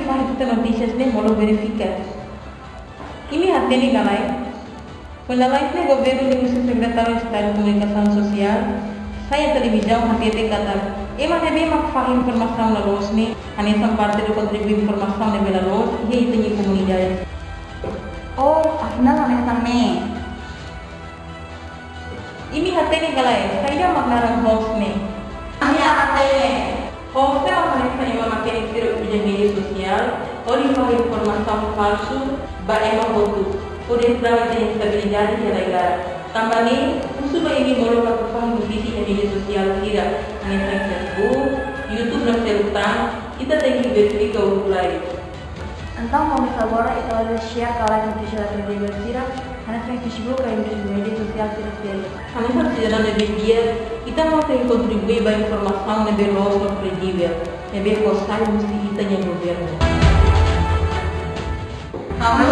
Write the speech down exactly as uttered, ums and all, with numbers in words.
Ita notísias ne'e molok verifika. Imi hatene ka lae? Kuandu lalais ne'e governu liuhusi Sekretáriu Estadu Komunikasaun Sosiál sai iha televizaun hatete katak ema ne'ebé mak fahe informasaun la loos ne'e hanesan parte de kontribui informasaun ne'ebé la loos iha ita-nia komunidade. Oh, afinál hanesan ne'e. Imi hatene ka lae, saida mak naran hoax ne'e? Ami hatene. Hoax ne'e mak hanesan ema matenek sira uza média sosiál hodi fahe informasaun falsu ba ema hotu, hodi estraga ita-nia estabilidade iha negara. Tanba ne'e, husu ba imi molok atu fahe notísia iha média sosiál sira, hanesan Facebook, YouTube no seluk tan, ita tenke verifika uluk lai. Entaun, komu favór, ita labele share ka like notísia la kredível sira, hanesan iha Facebook ka iha média sosiál sira seluk. Hanesan sidadaun ne'ebé di'ak, ita mós tenke kontribui ba informasaun ne'ebé loos no kredível, ne'ebé fó sai husi ita-nia governu. Ha'u